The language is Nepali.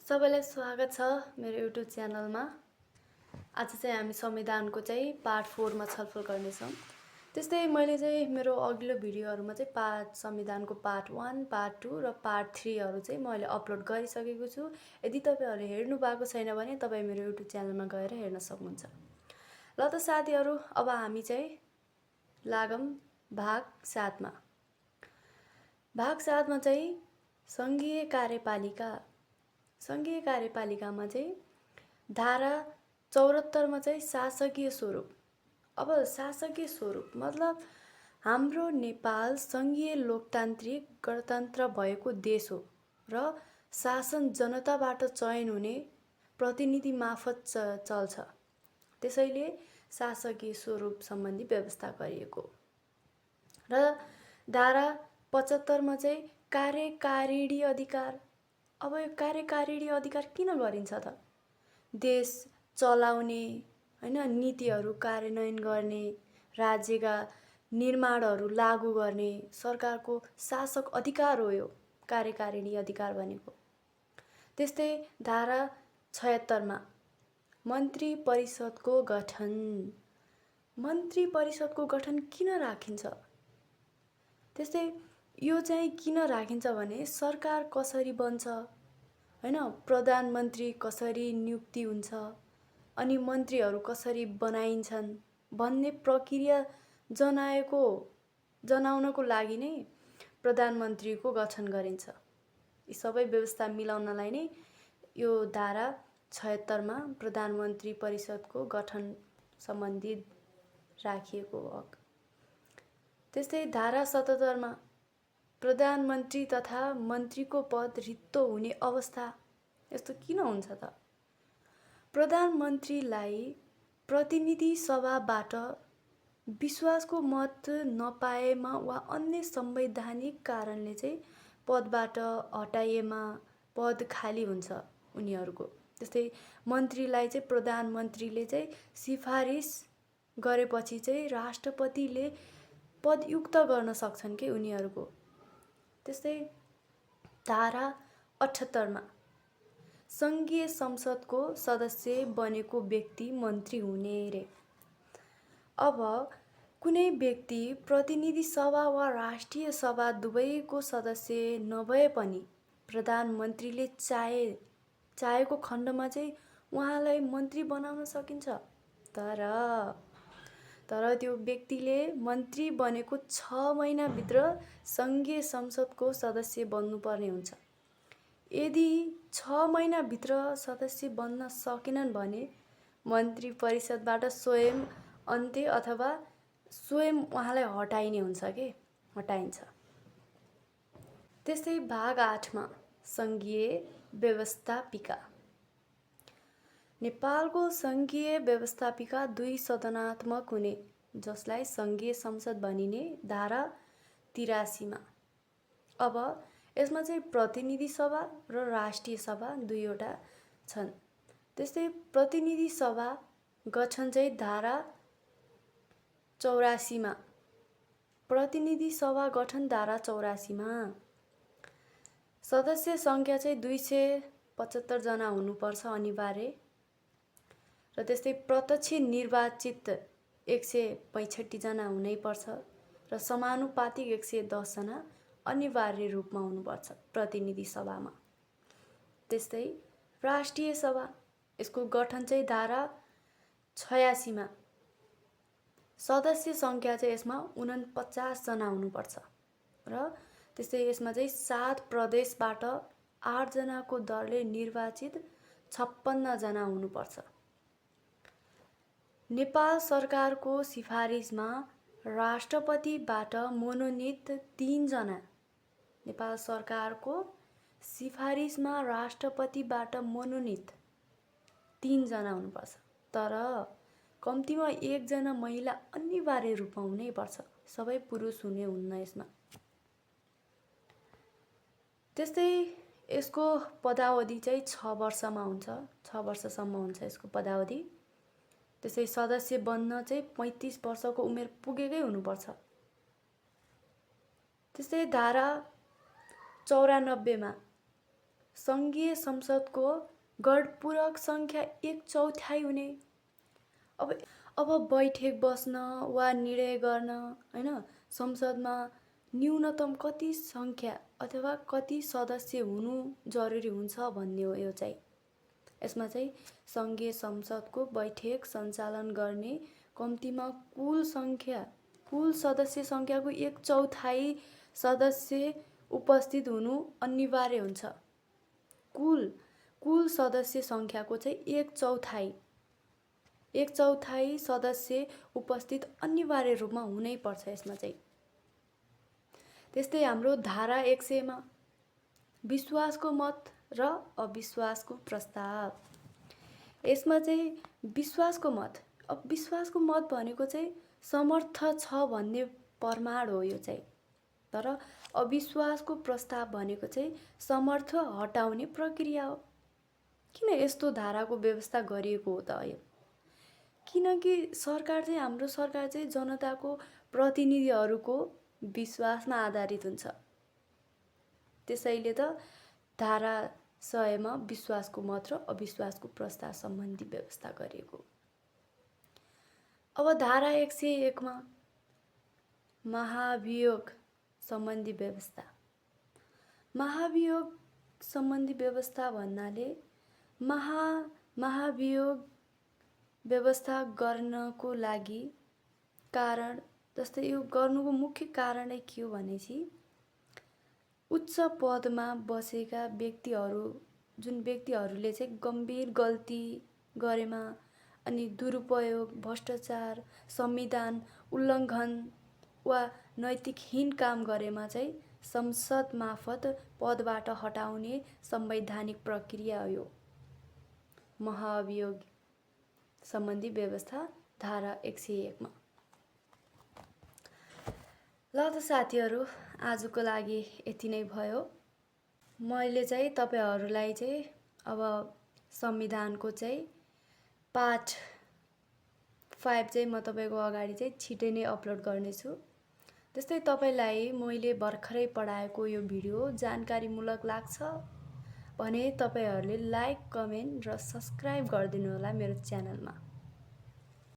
सबैलाई स्वागत छ मेरो युट्युब च्यानलमा। आज चाहिँ हामी संविधानको चाहिँ पार्ट 4 मा छलफल गर्नेछौँ। त्यस्तै मैले चाहिँ मेरो अघिल्लो भिडियोहरुमा चाहिँ संविधानको पार्ट 1, पार्ट 2 र पार्ट 3 हरु चाहिँ मैले अपलोड गरिसकेको छु। यदि तपाईहरुले हेर्नु भएको छैन भने तपाई मेरो युट्युब च्यानलमा गएर हेर्न सक्नुहुन्छ। ल त साथीहरु, अब हामी चाहिँ लागौं भाग 7 मा। भाग 7 मा चाहिँ संघीय कार्यपालिकामा चाहिँ धारा 74 मा चाहिँ शासकीय स्वरूप। अब शासकीय स्वरूप मतलब हाम्रो नेपाल संघीय लोकतान्त्रिक गणतन्त्र भएको देश हो र शासन जनताबाट चयन हुने प्रतिनिधि मार्फत चल्छ। त्यसैले शासकीय स्वरूप सम्बन्धी व्यवस्था गरिएको र धारा 75 मा चाहिँ कार्यकारिणी अधिकार। अब यो कार्यकारिणी अधिकार किन गरिन्छ त? देश चलाउने, हैन, नीतिहरू कार्यान्वयन गर्ने, राज्यका निर्माणहरू लागू गर्ने सरकारको शासक अधिकार हो यो कार्यकारिणी अधिकार भनेको। त्यस्तै धारा 76 मा मन्त्री परिषदको गठन। मन्त्री परिषदको गठन किन राखिन्छ? त्यस्तै यो चाहिँ किन राखिन्छ भने सरकार कसरी बन्छ, हैन, प्रधानमन्त्री कसरी नियुक्ति हुन्छ अनि मन्त्रीहरू कसरी बनाइन्छन् भन्ने प्रक्रिया जनाउनको लागि नै प्रधानमन्त्रीको गठन गरिन्छ। यी सबै व्यवस्था मिलाउनलाई नै यो धारा 76 मा प्रधानमन्त्री परिषदको गठन सम्बन्धी राखिएको हो। त्यस्तै धारा 77 मा प्रधानमन्त्री तथा मन्त्रीको पद रित्तो हुने अवस्था यस्तो किन हुन्छ त? प्रधानमन्त्रीलाई प्रतिनिधि सभाबाट विश्वासको मत नपाएमा वा अन्य संवैधानिक कारणले चाहिँ पदबाट हटाइएमा पद खाली हुन्छ उनीहरूको। त्यस्तै मन्त्रीलाई चाहिँ प्रधानमन्त्रीले चाहिँ सिफारिस गरेपछि चाहिँ राष्ट्रपतिले पदयुक्त गर्न सक्छन् के उनीहरूको। त्यस्तै धारा 78 मा संघीय संसदको सदस्य बनेको व्यक्ति मन्त्री हुने रे। अब कुनै व्यक्ति प्रतिनिधि सभा वा राष्ट्रिय सभा दुवैको सदस्य नभए पनि प्रधानमन्त्रीले चाहेको खण्डमा चाहिँ उहाँलाई मन्त्री बनाउन सकिन्छ। तर त्यो व्यक्तिले मन्त्री बनेको 6 महिनाभित्र संघीय संसदको सदस्य बन्नुपर्ने हुन्छ। यदि 6 महिनाभित्र सदस्य बन्न सकेनन् भने मन्त्री परिषदबाट स्वयं अन्त्य अथवा स्वयं उहाँलाई हटाइने हुन्छ के, हटाइन्छ। त्यस्तै भाग 8 मा संघीय व्यवस्थापिका। नेपालको संघीय व्यवस्थापिका 2 सदनात्मक हुने, जसलाई संघीय संसद भनिने धारा 83 मा। अब यसमा चाहिँ प्रतिनिधि सभा र राष्ट्रिय सभा दुईवटा छन्। त्यस्तै प्रतिनिधि सभा गठन चाहिँ धारा 84 मा। प्रतिनिधि सभा गठन धारा 84 मा सदस्य संख्या चाहिँ 275 जना हुनुपर्छ अनिवार्य। र त्यस्तै प्रत्यक्ष निर्वाचित 165 जना हुनै पर्छ र समानुपातिक 110 जना अनिवार्य रूपमा हुनुपर्छ प्रतिनिधि सभामा। त्यस्तै राष्ट्रिय सभा, यसको गठन चाहिँ धारा 86 मा। सदस्य संख्या चाहिँ यसमा 49 जना हुनुपर्छ र त्यस्तै यसमा चाहिँ 7 प्रदेशबाट 8 जनाको दरले निर्वाचित 56 जना हुनुपर्छ। नेपाल सरकारको सिफारिसमा राष्ट्रपतिबाट मनोनित 3 जना। नेपाल सरकारको सिफारिसमा राष्ट्रपतिबाट मनोनित 3 जना हुनुपर्छ। तर कम्तीमा 1 जना महिला अनिवार्य रूपमा हुनै पर्छ, सबै पुरुष हुने हुन्न यसमा। त्यस्तै यसको पदावधि चाहिँ 6 वर्षमा हुन्छ, 6 वर्षसम्म हुन्छ यसको पदावधि। त्यसै सदस्य बन्न चाहिँ 35 वर्षको उमेर पुगेकै हुनुपर्छ। त्यस्तै धारा 94 मा सङ्घीय संसदको गढपूरक सङ्ख्या 1/4 हुने। अब बैठक बस्न वा निर्णय गर्न होइन संसदमा न्यूनतम कति सङ्ख्या अथवा कति सदस्य हुनु जरुरी हुन्छ भन्ने हो। यो चाहिँ यसमा चाहिँ सङ्घीय संसदको बैठक सञ्चालन गर्ने कम्तीमा कुल सदस्य सङ्ख्याको 1/4 सदस्य उपस्थित हुनु अनिवार्य हुन्छ। कुल सदस्य सङ्ख्याको चाहिँ 1/4 सदस्य उपस्थित अनिवार्य रूपमा हुनै पर्छ यसमा चाहिँ। त्यस्तै हाम्रो धारा 100 मा विश्वासको मत र अविश्वासको प्रस्ताव। यसमा चाहिँ विश्वासको मत भनेको चाहिँ समर्थ छ भन्ने प्रमाण हो यो चाहिँ। तर अविश्वासको प्रस्ताव भनेको चाहिँ समर्थ हटाउने प्रक्रिया हो। किन यस्तो धाराको व्यवस्था गरिएको हो त? यो किनकि हाम्रो सरकार चाहिँ जनताको प्रतिनिधिहरूको विश्वासमा आधारित हुन्छ। त्यसैले त धारा 100 मा विश्वासको मत र अविश्वासको प्रस्ताव सम्बन्धी व्यवस्था गरिएको। अब धारा 101 मा महाभियोग सम्बन्धी व्यवस्था। महाभियोग सम्बन्धी व्यवस्था भन्नाले महाभियोग व्यवस्था गर्नको लागि कारण, जस्तै यो गर्नुको मुख्य कारण के हो भनेपछि उच्च पदमा बसेका जुन व्यक्तिहरूले चाहिँ गम्भीर गल्ती गरेमा अनि दुरुपयोग, भ्रष्टाचार, संविधान उल्लङ्घन वा नैतिकहीन काम गरेमा चाहिँ संसद मार्फत पदबाट हटाउने संवैधानिक प्रक्रिया हो यो महाभियोग सम्बन्धी व्यवस्था धारा 101 मा। ल त साथीहरू, आजको लागि यति नै भयो। मैले चाहिँ तपाईहरूलाई चाहिँ अब संविधानको चाहिँ पार्ट 5 चाहिँ म तपाईँको अगाडि चाहिँ छिटै नै अपलोड गर्नेछु। त्यस्तै तपाईँलाई मैले भर्खरै पढाएको यो भिडियो जानकारीमूलक लाग्छ भने तपाईँहरूले लाइक, कमेन्ट र सब्स्क्राइब गरिदिनु होला मेरो च्यानलमा।